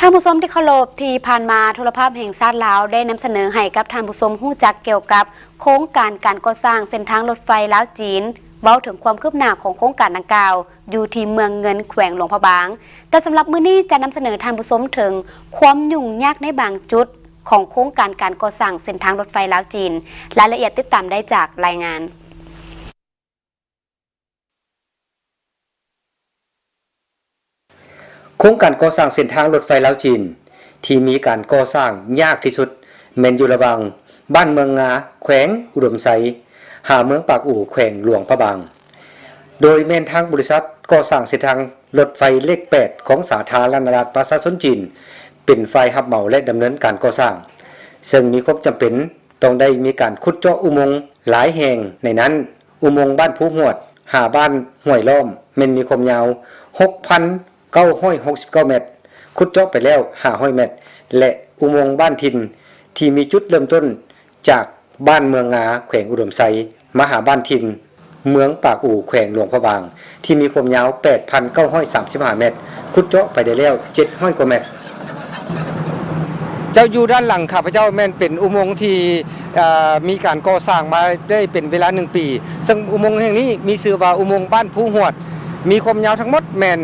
ທ່ານຜູ້ຊົມທີ່ເຄົາລົບ, ທີ່ຜ່ານມາໂທລະພາບແຫ່ງຊາດລາວໄດ້ນຳສະເໜີໃຫ້ກັບທ່ານຜູ້ຊົມຮູ້ຈັກກ່ຽວກັບໂຄງການການກໍ່ສ້າງເສັ້ນທາງລົດໄຟລາວ-ຈີນ. ເວົ້າເຖິງຄວາມຄືບໜ້າຂອງໂຄງການດັ່ງກ່າວ ຢູ່ທີ່ເມືອງເງິນ ແຂວງຫຼວງພະບາງ. ແຕ່ສຳລັບມື້ນີ້ຈະນຳສະເໜີທ່ານຜູ້ຊົມເຖິງຄວາມຫຍຸ້ງຍາກໃນບາງຈຸດຂອງໂຄງການການກໍ່ສ້າງເສັ້ນທາງລົດໄຟລາວ-ຈີນ. ລາຍລະອຽດຕິດຕາມໄດ້ຈາກລາຍງານ. ໂຄງການກໍ່ສ້າງເສັ້ນທາງລົດໄຟລາວ-ຈີນ ທີ່ມີການກໍ່ສ້າງຍາກທີ່ສຸດ ແມ່ນຢູ່ລະຫວ່າງບ້ານເມືອງງາ ແຂວງອຸດົມໄຊ ຫາເມືອງປາກອູ ແຂວງຫຼວງພະບາງ, ໂດຍແມ່ນທາງບໍລິສັດກໍ່ສ້າງເສັ້ນທາງລົດໄຟເລກແປດ ຂອງສາທາລະນະລັດປະຊາຊົນຈີນ ເປັນຝ່າຍຮັບເໝົາ ແລະ ດຳເນີນການກໍ່ສ້າງ, ເຊິ່ງມີຄວາມຈຳເປັນຕ້ອງໄດ້ມີການຂຸດເຈາະອຸໂມງຫຼາຍແຫ່ງ, ໃນນັ້ນ ອຸໂມງບ້ານພູຫວດ ຫາບ້ານຫ້ວຍລ້ອມ ແມ່ນມີຄວາມຍາວ ຫົກພັນເກົ້າຮ້ອຍຫົກສິບເກົ້າແມັດ, ຂຸດເຈາະໄປແລ້ວຫ້າຮ້ອຍແມັດ ແລະ ອຸໂມງບ້ານຖິ່ນ ທີ່ມີຈຸດເລີ່ມຕົ້ນຈາກບ້ານເມືອງງາ ແຂວງອຸດົມໄຊ ມາຫາບ້ານຖິ່ນເມືອງປາກອູ ແຂວງຫຼວງພະບາງ ທີ່ມີຄວາມຍາວແປດພັນເກົ້າຮ້ອຍສາມສິບຫ້າແມັດ, ຂຸດເຈາະໄປໄດ້ແລ້ວເຈັດຮ້ອຍກວ່າແມັດ. ເຈົ້າຢູ່ດ້ານຫຼັງຂ້າພະເຈົ້າແມ່ນເປັນອຸໂມງທີ່ ເອີ ມີການກໍ່ສ້າງມາໄດ້ເປັນເວລາໜຶ່ງປີ, ເຊິ່ງອຸໂມງແຫ່ງນີ້ມີຊື່ວ່າອຸໂມງບ້ານພູຫວດ, ມີຄວາມຍາວທັງໝົດແມ່ນ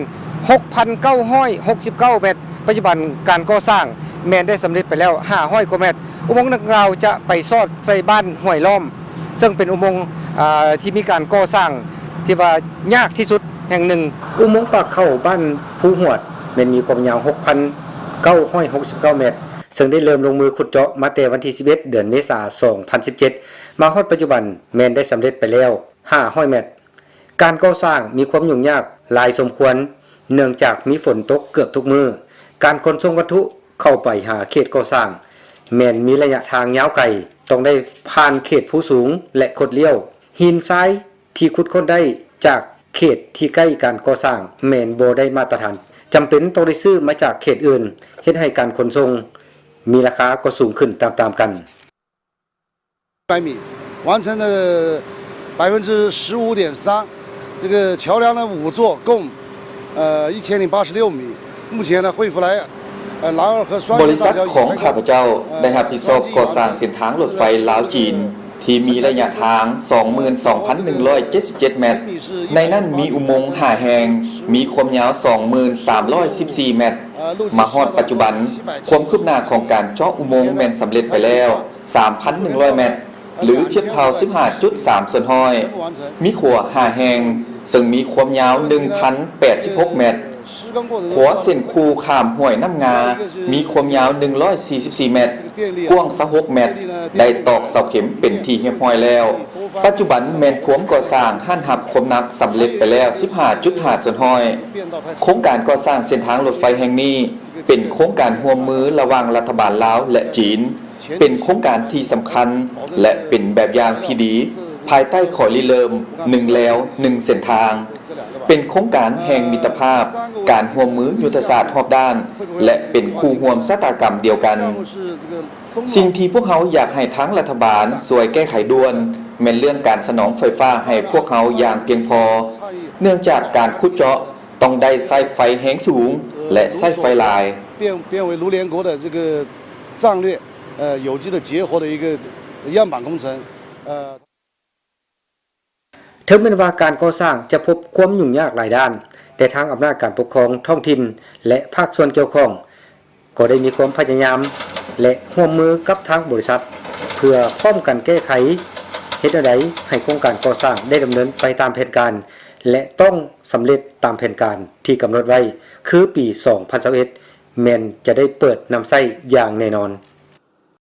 ຫົກພັນເກົ້າຮ້ອຍຫົກສິບເກົ້າແມັດ, ປັດຈຸບັນການກໍ່ສ້າງແມ່ນໄດ້ສຳເລັດໄປແລ້ວຫ້າຮ້ອຍກວ່າແມັດ. ອຸໂມງດັ່ງກ່າວຈະໄປສອດໃສ່ບ້ານຫ້ວຍລ້ອມ, ເຊິ່ງເປັນອຸໂມງ ເອີ ທີ່ມີການກໍ່ສ້າງທີ່ວ່າຍາກທີ່ສຸດແຫ່ງໜຶ່ງ. ອຸໂມງປາກເຂົ້າບ້ານພູຫວດ ແມ່ນມີຄວາມຍາວຫົກພັນເກົ້າຮ້ອຍຫົກສິບເກົ້າແມັດ, ເຊິ່ງໄດ້ເລີ່ມລົງມືຂຸດເຈາະມາແຕ່ວັນທີສິບເອັດ ເດືອນເມສາ ສອງພັນສິບເຈັດ ມາຮອດປັດຈຸບັນແມ່ນໄດ້ສຳເລັດໄປແລ້ວຫ້າຮ້ອຍແມັດ. ການກໍ່ສ້າງມີຄວາມຫຍຸ້ງຍາກຫຼາຍສົມຄວນ, ເນື່ອງຈາກມີຝົນຕົກເກືອບທຸກມື້, ການຂົນສົ່ງວັດຖຸເຂົ້າໄປຫາເຂດກໍ່ສ້າງ ແມ່ນມີໄລຍະທາງຍາວໄກ, ຕ້ອງໄດ້ຜ່ານເຂດພູສູງ ແລະ ຄົດລ້ຽວ. ຫີນຊາຍທີ່ຂຸດຄົ້ນໄດ້ຈາກເຂດທີ່ໃກ້ການກໍ່ສ້າງແມ່ນບໍ່ໄດ້ມາດຕະຖານ, ຈຳເປັນຕ້ອງໄດ້ຊື້ມາຈາກເຂດອື່ນ, ເຮັດໃຫ້ການຂົນສົ່ງມີລາຄາກໍສູງຂຶ້ນຕາມໆກັນ. 百米，完成了百分之十五点三。这个桥梁呢，五座，共，呃，一千零八十六米。目前呢，恢复来，呃，兰二和双 ບໍລິສັດຂອງຂ້າພະເຈົ້າໄດ້ຮັບຜິດຊອບກໍ່ສ້າງເສັ້ນທາງລົດໄຟລາວ-ຈີນ ທີ່ມີໄລຍະທາງສອງໝື່ນສອງພັນໜຶ່ງຮ້ອຍເຈັດສິບເຈັດແມັດ, ໃນນັ້ນມີອຸໂມງຫ້າແຫ່ງ, ມີຄວາມຍາວສອງໝື່ນສາມຮ້ອຍສິບສີ່ແມັດ. ມາຮອດປັດຈຸບັນ, ຄວາມຄືບໜ້າຂອງການເຈາະອຸໂມງແມ່ນສຳເລັດໄປແລ້ວ ສາມພັນໜຶ່ງຮ້ອຍແມັດ ຫຼື ທຽບເທົ່າສິບຫ້າຈຸດສາມສ່ວນຮ້ອຍ. ມີຂົວຫ້າແຫ່ງ, ເຊິ່ງມີຄວາມຍາວໜຶ່ງພັນແປດສິບຫົກແມັດ. ຂົວເສັ້ນຄູ່ຂ້າມຫ້ວຍນ້ຳງາ ມີຄວາມຍາວໜຶ່ງຮ້ອຍສີ່ສິບສີ່ແມັດ, ກວ້າງຊາວຫົກແມັດ, ໄດ້ຕອກເສົາເຂັມເປັນທີ່ຮຽບຮ້ອຍແລ້ວ. ປັດຈຸບັນແມ່ນພວມກໍ່ສ້າງ ຮັນຮັບຄວາມໜັກສຳເລັດໄປແລ້ວສິບຫ້າຈຸດຫ້າສ່ວນຮ້ອຍ. ໂຄງການກໍ່ສ້າງເສັ້ນທາງລົດໄຟແຫ່ງນີ້ ເປັນໂຄງການຮ່ວມມືລະຫວ່າງລັດຖະບານລາວ ແລະ ຈີນ, ເປັນໂຄງການທີ່ສຳຄັນ ແລະ ເປັນແບບຢ່າງທີ່ດີ ພາຍໃຕ້ຂໍ້ລິເລີ່ມໜຶ່ງແລວໜຶ່ງເສັ້ນທາງ, ເປັນໂຄງການແຫ່ງມິດຕະພາບ, ການຮ່ວມມືຍຸດທະສາດຮອບດ້ານ ແລະ ເປັນຄູ່ຮ່ວມຊະຕາກຳດຽວກັນ. ສິ່ງທີ່ພວກເຮົາຢາກໃຫ້ທາງລັດຖະບານຊ່ວຍແກ້ໄຂດ່ວນ ແມ່ນເລື່ອງການສະໜອງໄຟຟ້າໃຫ້ພວກເຮົາຢ່າງພຽງພໍ, ເນື່ອງຈາກການຂຸດເຈາະ ຕ້ອງໄດ້ໃຊ້ໄຟແຮງສູງ ແລະ ໃຊ້ໄຟຫຼາຍ. 变，变为卢连国的这个战略，呃，有机的结合的一个样板工程，呃。 ເຖິງແມ່ນວ່າການກໍ່ສ້າງຈະພົບຄວາມຫຍຸ້ງຍາກຫຼາຍດ້ານ, ແຕ່ທາງອຳນາດການປົກຄອງທ້ອງຖິ່ນ ແລະ ພາກສ່ວນກ່ຽວຂ້ອງ ກໍໄດ້ມີຄວາມພະຍາຍາມ ແລະ ຮ່ວມມືກັບທາງບໍລິສັດ ເພື່ອພ້ອມກັນແກ້ໄຂ ເຮັດແນວໃດໃຫ້ໂຄງການກໍ່ສ້າງໄດ້ດຳເນີນໄປຕາມແຜນການ ແລະ ຕ້ອງສຳເລັດຕາມແຜນການທີ່ກຳນົດໄວ້ ຄືປີສອງພັນຊາວເອັດ ແມ່ນຈະໄດ້ເປີດນຳໃຊ້ຢ່າງແນ່ນອນ.